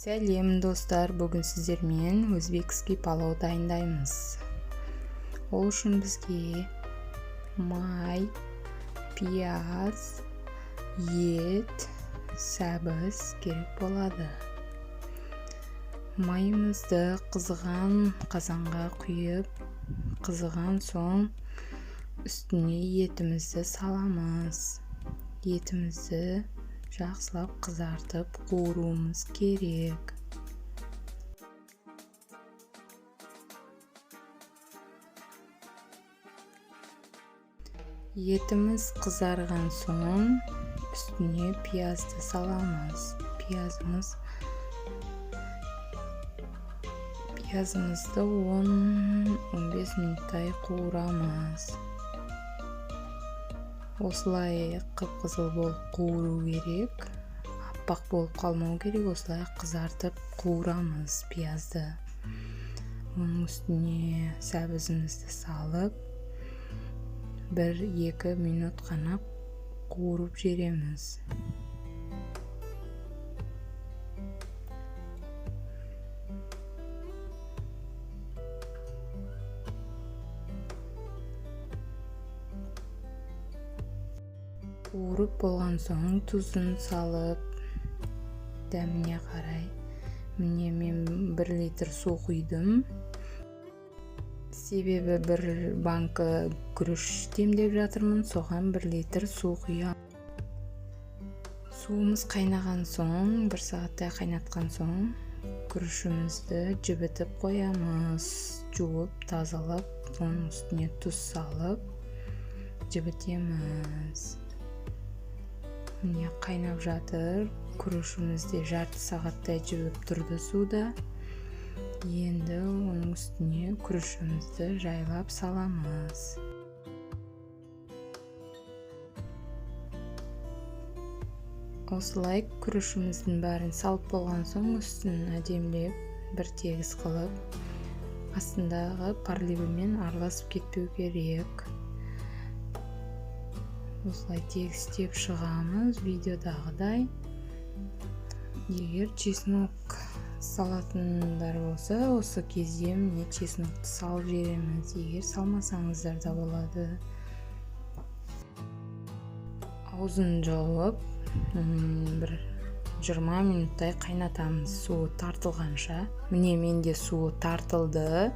Сәлем, достар! Бүгін сіздермен өзбекский палау дайындаймыз. Ол үшін бізге май, пияз, ет, сәбіз керек болады. Майымызды қызыған қазанға құйып, қызыған соң үстіне етімізді саламыз. Етімізді жақсылап қызартып қуыруымыз керек. Етіміз қызарған соң үстіне пиязды саламыз. Пиязымызды 10-15 минуттай қуырамыз. Осылай қып-қызыл болып қуыру керек, аппақ болып қалмау керек. Осылай қызартып қуырамыз пиязды. Оның үстіне сәбізімізді салып, 1-2 минут қана қуырып жібереміз. Қуырып болған соң тұзын салып, дәміне қарай. Міне, мен 1 литр су құйдым. Себебі бір банкі күріш демдеп жатырмын, соған 1 литр су құямын. Суымыз қайнаған соң, бір сағаттай қайнатқан соң, күрішімізді жібітіп қоямыз. Жуып, тазалап, оның үстіне тұз салып жібітеміз. Міне, қайнап жатыр. Күрішіміз де жарты сағаттай жібіп тұрды суда. Енді оның үстіне күрішімізді жайлап саламыз. Осылай күрішіміздің бәрін салып болған соң, үстін әдемілеп бір тегіс қылып, астындағы парливімен араласып кетпеу керек. Осылай тегістеп шығамыз видеодағыдай. Егер чеснок салатындар болса, осы кезде міне чеснокты салып жібереміз. Егер салмасаңыздар да болады. Аузын жауып, бір 20 минуттай қайнатамыз суы тартылғанша. Міне, менде суы тартылды.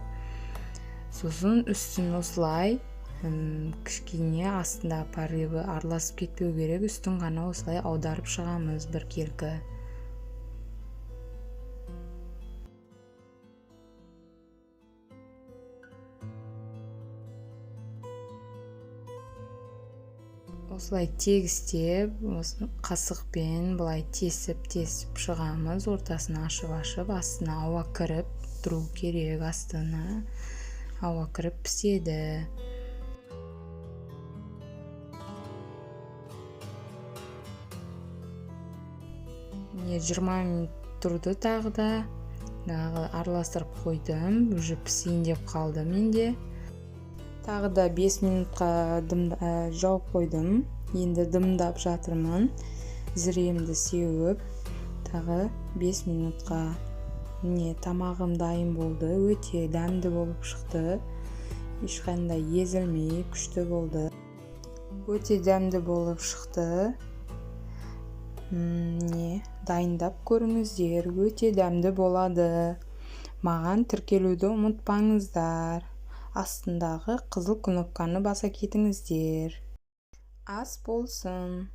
Сосын үстін осылай кішкене астында парливі араласып кетпеу керек, үстін ғана осылай аударып шығамыз біркелкі. Осылай тегістеп, осы қасықпен былай тесіп-тесіп шығамыз, ортасын ашып-ашып, астына ауа кіріп тұру керек, астына ауа кіріп піседі. Міне, 20 минут тұрды, тағы да тағы араластырып қойдым, уже пісейін деп қалды менде. Тағы да 5 минутқа жауып қойдым. Енді дымдап жатырмын. Зіремді сеуіп, тағы 5 минутқа. Міне, тамағым дайын болды. Өте дәмді болып шықты. Ешқандай езілмей, күшті болды. Өте дәмді болып шықты. Міне, дайындап көріңіздер, өте дәмді болады. Маған тіркелуді ұмытпаңыздар. Астындағы қызыл кнопканы баса кетіңіздер. Ас болсын.